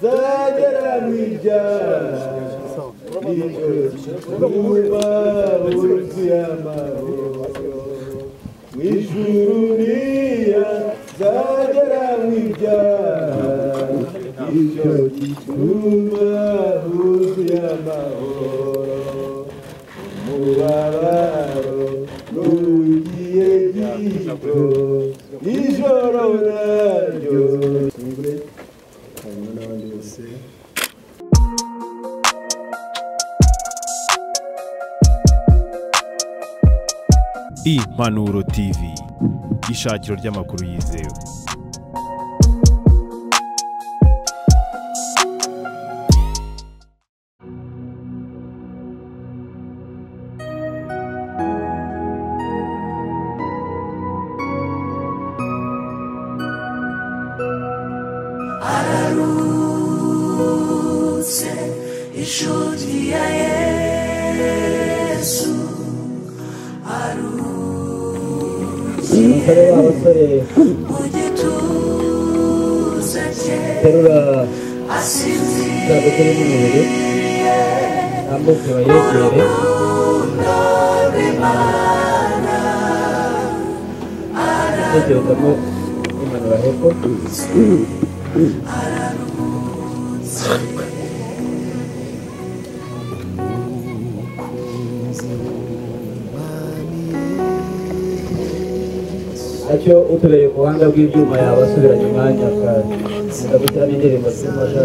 zagera mu ijyana icyo wuzuye amahoro mu ijuru niya zagera mu ijyana icyo gituma wuzuye amahoro umubabaro n'ugiye gito ijoro naryo hanyuma n'abandi bose. Impanuro TV, ishakiro ry'amakuru yizewe. Ararutse inshuti ya Yesu umusore w'abasore mu gituza cye terura asinziriye isanduku y'umubiri tambuke bayegere urukundo rw'Imana tekerezamo imanura hepfo. Icyo utureye ku buhanga bw'ibyuma yaba asubiranye umwanya akagenda gushyiramo indirimbo zimufasha.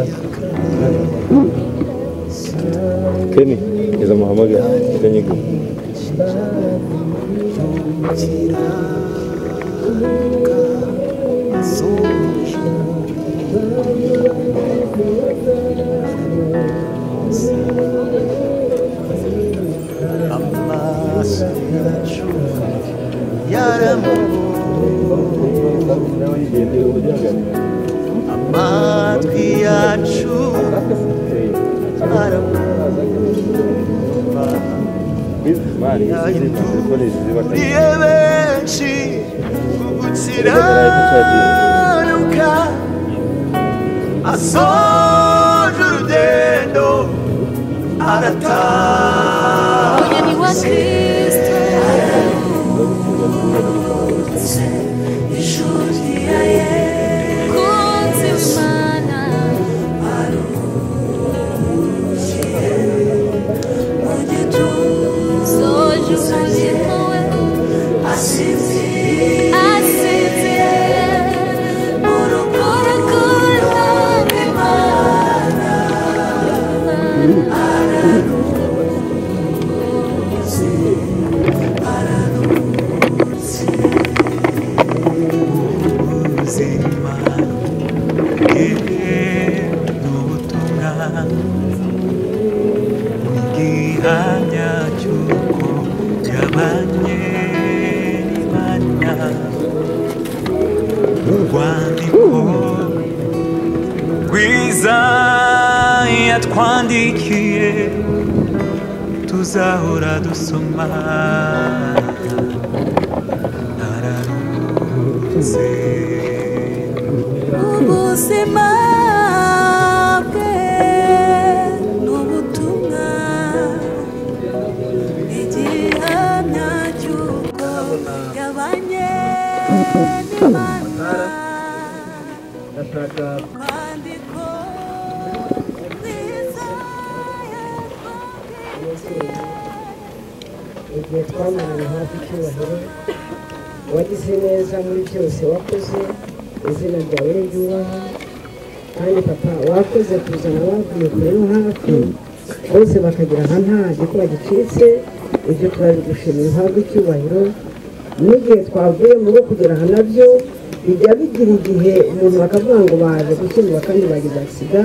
Kenny, iza muhamagara Kenny. Amaso yacu yaramubonye, amatwi yacu aramwumva, yahinduriye benshi gukiranuka, asoje urugendo arataha. Umugeni wa Kristo ararutse inshuti ya Yesu Kunzi Imana aruhukiye mu gituza soje cye umurimo we asinziriye asinziriye mu rukundo urukundo rw'Imana ararutse ararutse ubuzima bwe n'ubutumwa n'igihamya cy'uko yabanye n'Imana. Urwandiko rwiza yatwandikiye tuzahora dusoma. Ararutse ubuzima bwe n'ubutumwa igihamya cy'uko yabanye n'Imana Ndashaka kwandiko rwiza yatwandikiye igihe twamaranye hafi icyubahiro wagize neza muri byose wakoze, izina ryawe ryubahwe. Kandi papa wakoze kuzana abavuye kure no hafi bose bakagira aha nta gikuba gicitse, ibyo turabigushimira uhabwe icyubahiro. N'igihe twavuye mu rugo kugera aha nabyo bijya bigira igihe umuntu bakavuga ngo baje gukemura kandi bagize agisida,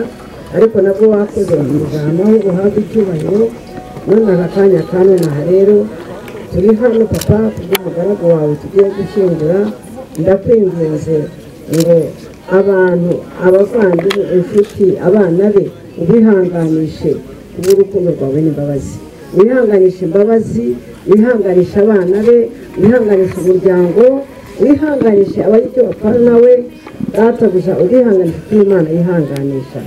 ariko nabwo wakoze bakakujyana aho uhabwe icyubahiro. None aka kanya ka nonaha rero turi hano papa kubw'umugaragu wawe tugiye gushyingura, ndakwinginze ngo abantu, abavandimwe, inshuti, abana be ubihanganishe kubw'urukundo rwawe n'imbabazi, wihanganishe imbabazi, wihanganishe abana be, wihanganishe umuryango, Wihanganishe abagira icyo bapfana nawe, databuja urihanganisha kuko Imana yihanganisha.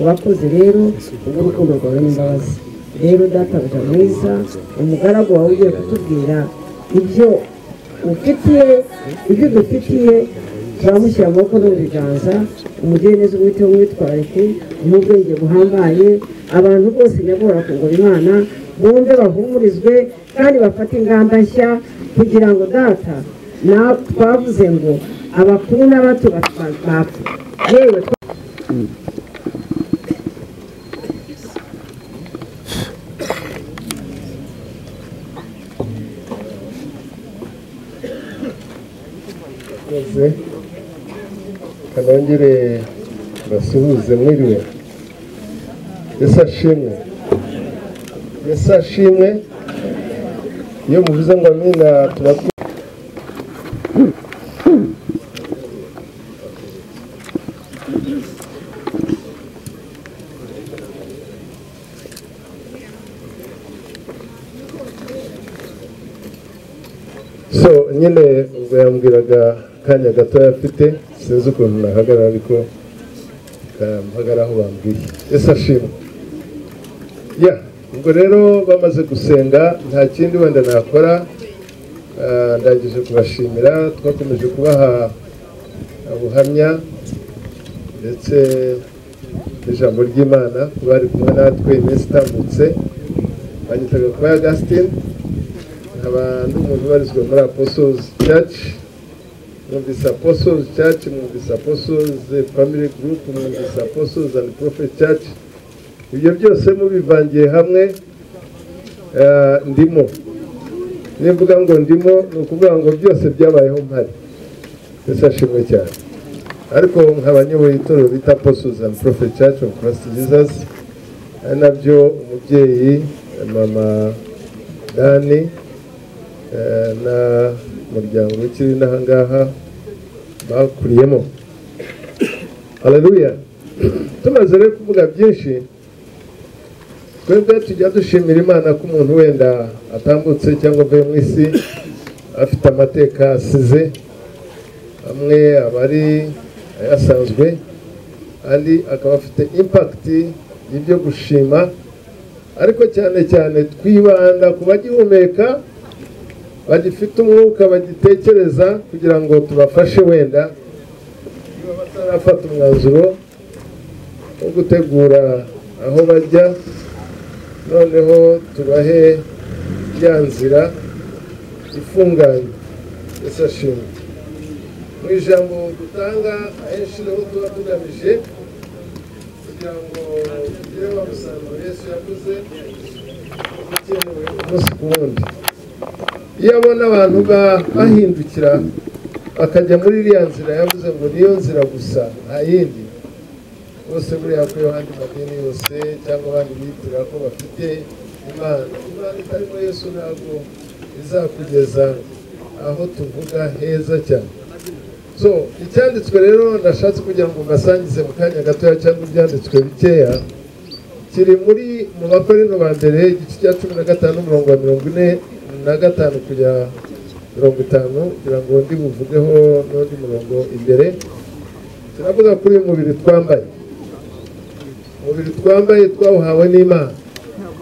Urakoze rero kubw'urukundo rwawe n'imbabazi. Rero databuja mwiza, umugaragu wawe ugiye kutubwira ibyo ufitiye, ibyo dufitiye, turamushyira amaboko no mu biganza, umugire neza, umwiteho, umwitwararike n'ubwenge buhambaye. Abantu bose nyabora ku ngoma Imana bumve bahumurizwe kandi bafate ingamba nshya kugira ngo data na twavuze ngo abakuru n'abato bapfa. Yewe kanongere basuhuze mwiriwe. Yesu ashimwe, Yesu ashimwe. Iyo muvuze ngo amina tuba so nyine ubwo yambwiraga kanya gato afite, sinzi ukuntu nahagarara ariko mpagarara aho bambwiye. Yesu ashimwe. Ya ubwo rero bamaze gusenga nta kindi wenda nakora, ndangije kubashimira. Twakomeje kubaha ubuhamya ndetse n'ijambo ry'Imana ku bari kumwe natwe iminsi itambutse. Banyitaga kwa Augustine, nkaba ndi umuntu ubarizwa muri Apostles Church. Mwumvise Apostles Church, mwumvise Apostles Family Group, mwumvise Apostles and Prophet Church. Ibyo byose mubivangiye hamwe ndimo. Nimvuga ngo ndimo ni ukuvuga ngo byose byabayeho mpari. Yesu ashimwe cyane. Ariko nkaba nyoboye itorero bita Apostles and Prophet Church of Christ Jesus, ari nabyo umubyeyi mama Dani na muryango ukiri n'ahangaha bakuriyemo. Haleluya. Tumaze rero kuvuga byinshi, twebwe tujya dushimira Imana ko umuntu wenda atambutse cyangwa avuye mu isi afite amateka asize, amwe aba ari ayasanzwe, andi akaba afite impact y'ibyo gushima. Ariko cyane cyane twibanda ku bagihumeka, bagifite umwuka, bagitekereza, kugira ngo tubafashe wenda niba batarafata umwanzuro wo gutegura aho bajya, noneho tubahe ya nzira ifunganye. Yesu ashimwe. Mu ijambo dutanga ahenshi niho tuba tugamije kugira ngo tugire wa musaruro Yesu yavuze ukenewe umunsi ku wundi. Iyo abona abantu bahindukira bakajya muri iriya nzira yavuze ngo niyo nzira gusa nta yindi, bose buriya ko abandi madini yose cyangwa abandi bitira ko bafite Imana, Imana itarimo Yesu ntabwo izakugeza aho tuvuga heza cyane. So icyanditswe rero nashatse kugira ngo mbasangize mu kanya gatoya cyangwa ibyanditswe bikeya, kiri muri mu Bakorinto ba mbere igice cya 15 umurongo wa 45 kujya 50, kugira ngo ndi buvugeho n'undi murongo imbere. Turavuga kuri uyu mubiri twambaye. Umubiri twambaye twawuhawe n'Imana.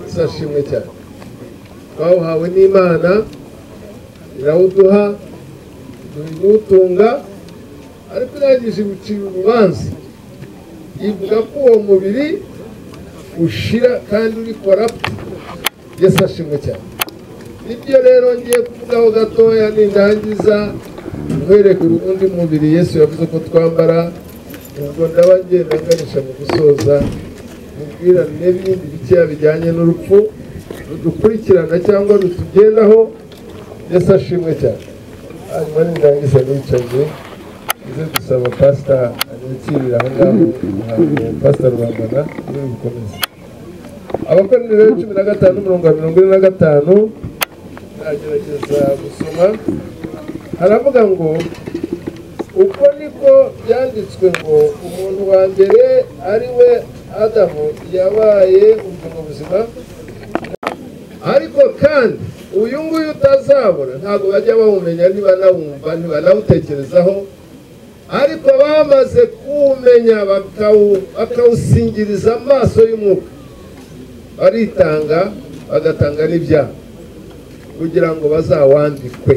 Yesu ashimwe cyane. Twawuhawe n'Imana, irawuduha, irawutunga, ariko irangije gucira urubanza ivuga ko uwo mubiri ushira kandi uri corrupt. Yesu ashimwe cyane. Ibyo rero ngiye kuvugaho gatoya nindangiza nkwereke undi mubiri Yesu yavuze ko twambara, ubwo ndaba ngenda nganisha mu gusoza mubwira n'ibindi bikeya bijyanye n'urupfu rudukurikirana cyangwa rutugendaho. Yesu ashimwe cyane. Hanyuma nindangiza nicaje nze gusaba pastor anyakirira aho ngaho, Pastor Rwambana uri bukomeze. Abakorinto rero 15 umurongo wa 45 nagerageza gusoma. Haravuga ngo uko niko byanditswe ngo umuntu wa mbere ari we Adamu yabaye ubugingo buzima, Ariko kandi uyu nguyu utazabora ntabwo bajya bawumenya, ntibanawumva, ntibanawutekerezaho, ariko bamaze kuwumenya bakawusingiriza amaso y'umwuka, baritanga bagatanga n'ibyaha kugira ngo bazawandikwe.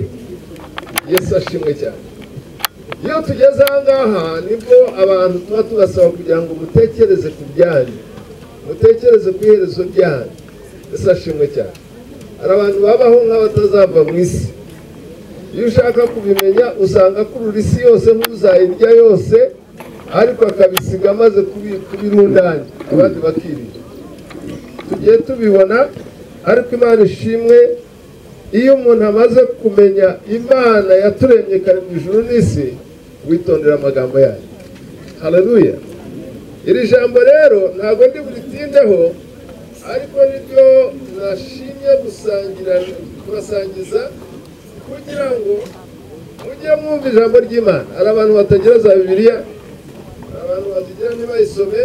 Yesu ashimwe cyane. Iyo tugeze aha ngaha nibwo abantu tuba tubasaba kugira ngo mutekereze ku byanyu, mutekereze ku iherezo ryanyu. Yesu ashimwe cyane. Hari abantu babaho nk'abatazava mu isi. Iyo ushaka kubimenya usanga kurura isi yose nk'uzayirya yose, ariko akabisiga amaze kubirundanya abandi bakirira. Tugiye tubibona, ariko Imana ishimwe, iyo umuntu amaze kumenya Imana yaturemye kare mu ijuru n'isi, witondera amagambo yayo. Haleluya. Iri jambo rero ntabwo ndi buritindeho, ariko niryo nashimye gusangira kubasangiza kugira ngo mujye mwumva ijambo ry'Imana. Hari abantu batagira za Bibiliya, abantu bazigira ntibayisome,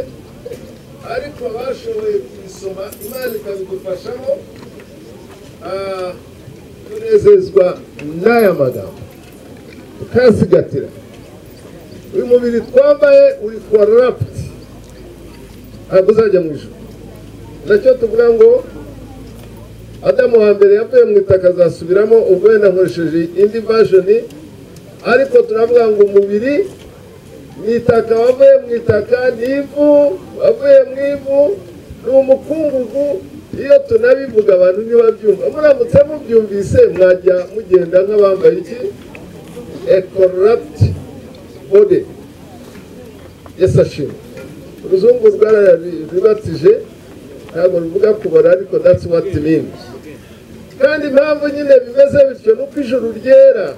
ariko bashoboye kuyisoma Imana ikabidufashamo. Tunezezwa n'aya magambo tukayasigatira. Uyu mubiri twambaye uri corrupt, ntabwo uzajya mu ijuru. Nacyo tuvuga ngo Adamu wa mbere yavuye mu itaka azasubiramo, ubwo wenda nkoresheje indi version, ariko turavuga ngo umubiri ni itaka, wavuye mu itaka ni ivu, wavuye mu ivu ni umukungugu. Iyo tunabivuga abantu ntibabyumva. Muramutse mubyumvise mwajya mugenda nk'abambaye iki? A corrupt body. Yesu ashimwe. Uruzungu rwararibatije, ntabwo ruvuga kubora, ariko that's what it means. Kandi impamvu nyine bimeze bityo nuko ijuru ryera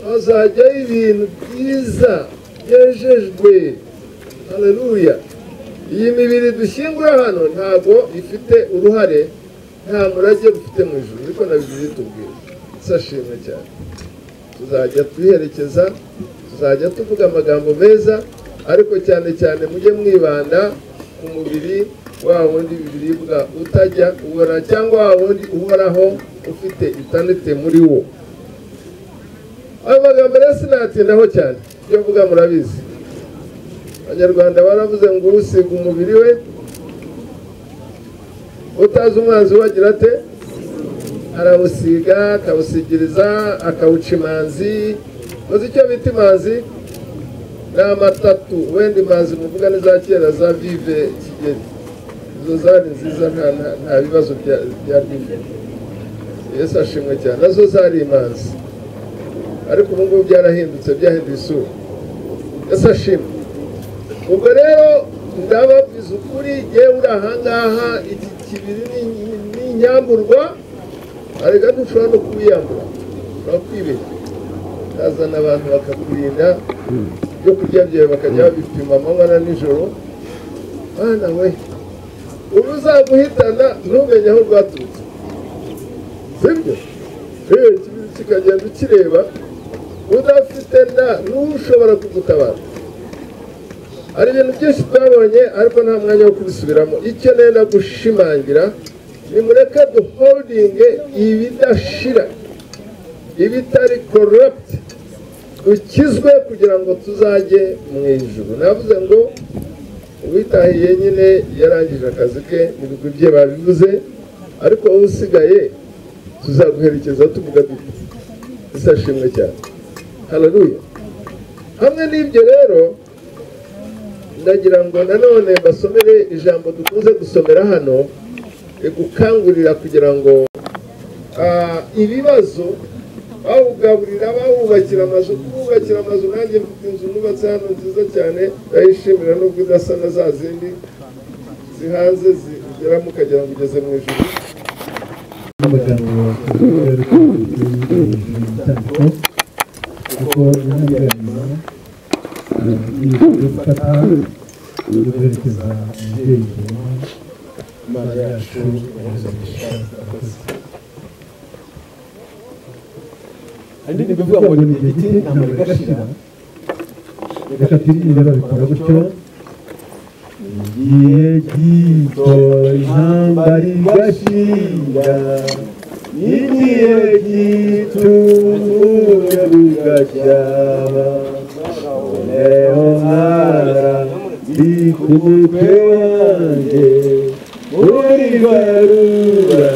hazajyayo ibintu byiza byejejwe. Haleluya. Iyi mibiri dushyingura hano ntabwo ifite uruhare, nta murage dufite mu ijuru, ariko na Bibiliya itubwira. Yesu ashimwe cyane. Tuzajya tuyiherekeza, tuzajya tuvuga amagambo meza, ariko cyane cyane mujye mwibanda ku mubiri wa wundi Bibiliya ivuga utajya ubora, cyangwa wa wundi uhoraho ufite itanite muri wo. Ayo magambo rero sinayatindaho cyane, ibyo mvuga murabizi. Abanyarwanda baravuze ngo usiga umubiri we utazi umwanzi we agira ate? Arawusiga, akawusigiriza, akawuca imanzi. Muzi icyo bita imanzi? Ni amatatu. Wenda imanzi muvuga ni za kera za Vive Kigeli, izo zari nziza, nta bibazo bya Vive. Yesu ashimwe cyane, nazo zari imanzi, ariko ubu ngubu byarahindutse, byahinduye isura. Yesu ashimwe. Ubwo rero ndababwiza ukuri, yewe uri ahangaha, iki kibiri ni inyamburwa, ariko ntushobora no kuwiyambura, ushobora kwibeshya ukazana abantu bakakurinda ibyo kurya byawe, bakajya babipima amanywa na nijoro. Mwana we, uruzaguhitana ntumenye aho rwaturutse, sibyo? Ikibiri kikagenda ukireba udafite nda n'ushobora kugutabara. Hari ibintu byinshi twabonye, ariko nta mwanya wo kubisubiramo. Icyo nenda gushimangira ni mureke duholdinge ibidashira, ibitari corrupt, dukizwe kugira ngo tuzajye mu ijuru. Navuze ngo uwitahiye nyine yarangije akazi ke, ibigwi bye babivuze, ariko wowe usigaye tuzaguherekeza tuvuga duti isashimwe cyane. Haleluya. Hamwe n'ibyo rero ndagira ngo nanone basomere ijambo dukunze gusomera hano, rigukangurira kugira ngo ibibazo bawugaburira, bawubakira amazu, kubakira amazu. Nanjye mfite inzu nubatse hano nziza cyane, ndayishimira nubwo idasa na za zindi zihanze zigeramo ukagira ngo ugeze mu ijuru. Amagambo kuko intambwe yo gufata yo guherekeza umubyeyi Imana yacu yahereje abakozi. Hari indirimbo ivuga ngo ni igiti intambara igashira. Reka twirinde babikora gutyo. Igihe gito intambara igashira, igihe gito ubumwe bugacyaha. Noneho mwara ndi ku mutwe wanjye, muri barura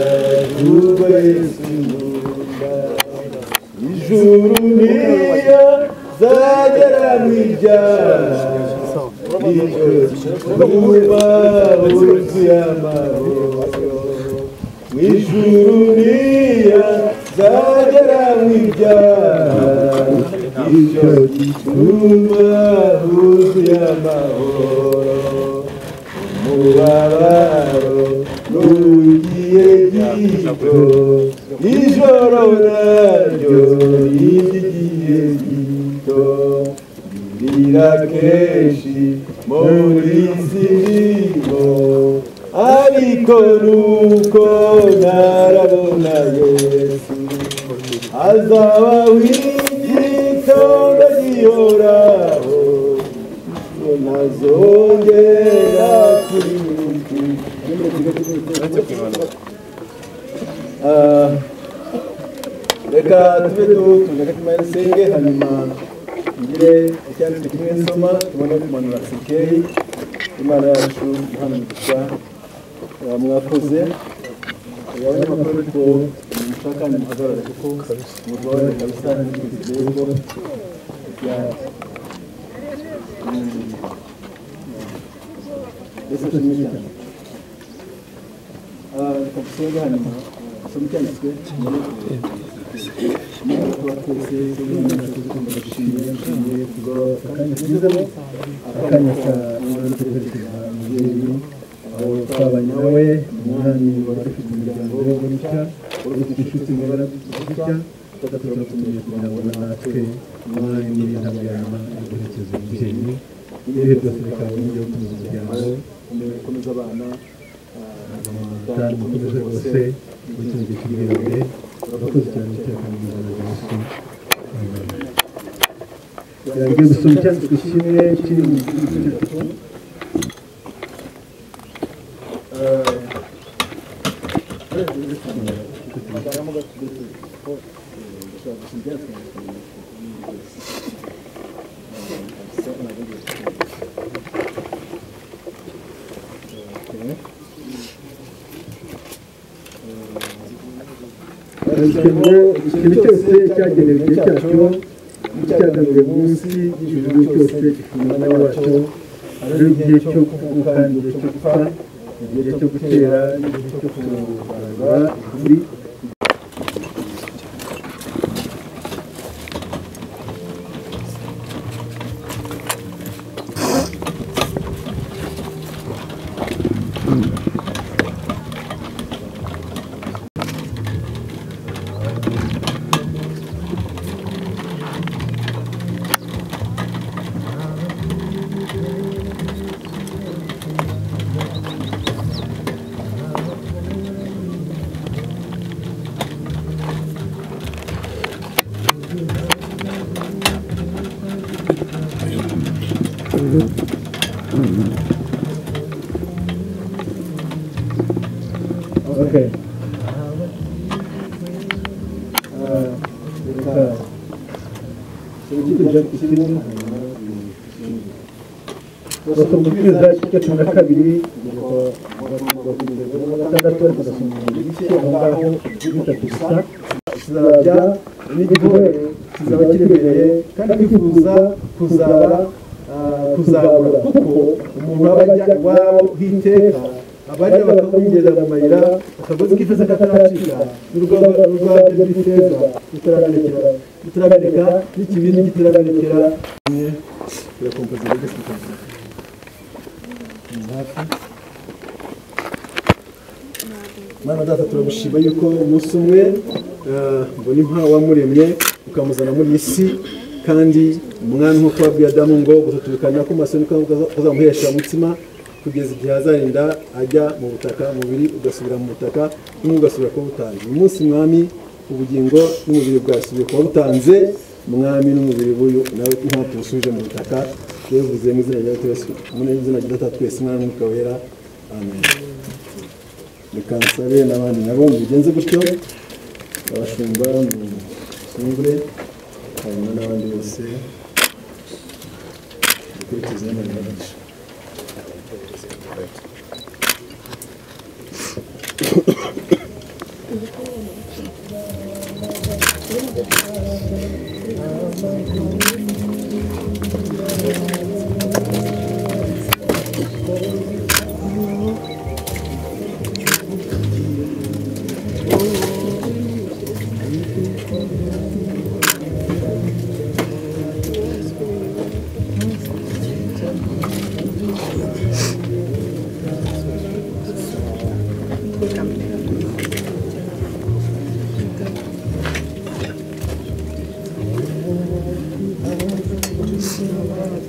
rw'urwo Yesu nkunda. Ijuru niyo zagera mu ijyana, ijuru wuzuye amahoro. Ijuru niyo zagera mu ijyana, icyo gituma wuzuye amahoro. Umubabaro n'ugiye gito, ijoro naryo ry'igihe gito. Ndirira kenshi muri izi ndimo, ariko nuko ntarabona Yesu. Azaba w'igitondo gihoraho, ntazongera kurimuka. Reka tube dutunga gatima nsenge, hanyuma ngire icyanditswe kimwe nsoma tubone kumanura sikeyi. Imana yacu ihana umugisha, mwakoze. Abanyamakuru ariko mushaka kandi muhagarare kuko murwaye kabisa n'ibyo. Yesu ashimwe cyane. Reka dusenge hanyuma dusome icyanditswe. Akanya ka umubyeyi aho twabanye nawe, umwami wari ufite umuryango we gutya, wari ufite inshuti ngana gutya, turagutumiye kugira ngo natwe umwami n'intambwe ya nyuma yo guherekeza umubyeyi. Ibihe byose bikaba uburyo bwo gukomeza umuryango, gukomeza abana, kandi mukomeze rwose muri kino gihe cy'ubwiyunge. Urakoze cyane umutekano mwiza na Yesu. Ngiye gusoma icyanditswe kimwe kiri mu gice bitatu. Ikintu cyose cyagenewe igihe cyacyo, cyagabwe munsi y'ijuru cyose gifite umwanya wacyo. Hariho igihe cyo kuvuka n'igihe cyo gupfa, igihe cyo gutera n'igihe cyo kurandura ukuri. Okay. Basoma umubwiriza igice cya 12 kugeza ku 6, ibice aho ngaho bitatu gusa. Kizabya n'igihore kizaba kiremereye kandi kwifuza kuzaba kuzabura, kuko umuntu aba ajya iwabo h'iteka, abajya bakamugeza mu mayira, akagozi k'ifeza kataracika, n'urwabyo rw'ifeza rutarameneka, n'ikibindi kitaramenekera. Mana data, turagushima yuko umunsi umwe mbona impa wamuremye ukamuzana muri iyi si, kandi umwami nk'uko wabwiye Adamu ngo gututukana ku maso niko uzamuhesha umutsima kugeza igihe azarinda ajya mu butaka, umubiri ugasubira mu butaka n'umwuka ugasubira kuba butanze. Uyu munsi mwami, ubugingo n'umubiri bwasubiye kuba butanze, mwami n'umubiri w'uyu nawe ntabwo tuwusubije mu butaka. Tubivuze mu izina rya Yesu, mu izina rya Data twese, Umwana n'Umwuka Wera, amen. Reka nsabe n'abandi nabo mubigenze gutyo, abashumba musungure, hanyuma n'abandi bose dukurikize amagambo. Yesu abahe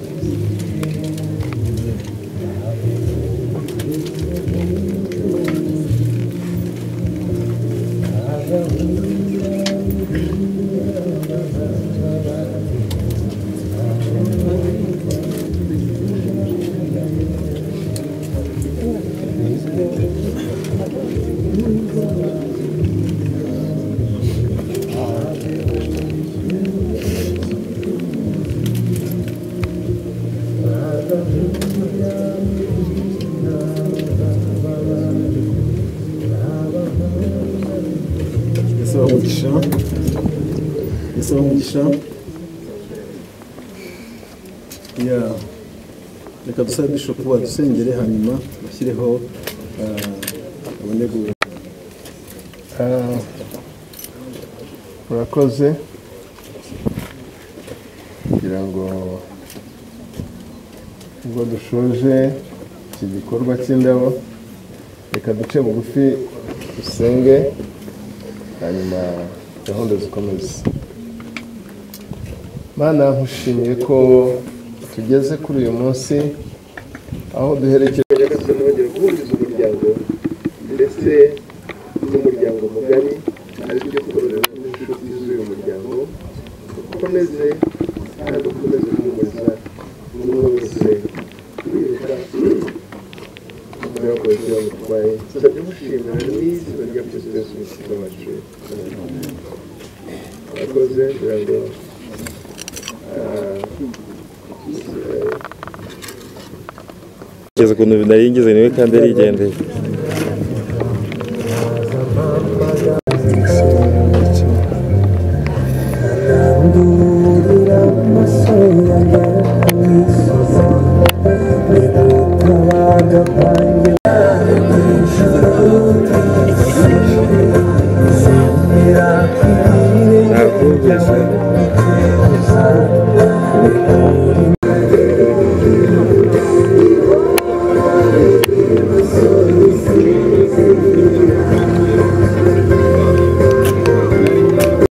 umugisha. Reka dusabe Bishop badusengere, hanyuma bashyireho abone. Murakoze. Kugira ngo ubwo dushoje iki gikorwa cy'indabo, reka duce bugufi dusenge, hanyuma gahunda zikomeze. Mana, nkushimiye ko tugeze kuri uyu munsi aho duherekeje nongera guhuriza umuryango ndetse n'umuryango mugari, ari byo torero n'inshuti z'uyu muryango. Ukomeze kandi ukomeze guhumuriza buri wese wibuka murakoze mutwaye. Nsabye gushimira n'izina rya Kristo Yesu Umukiza wacu. Murakoze. Kugira ngo Kugeza ukuntu nari ngeze niwe kandi arigendeye. Nakumvise.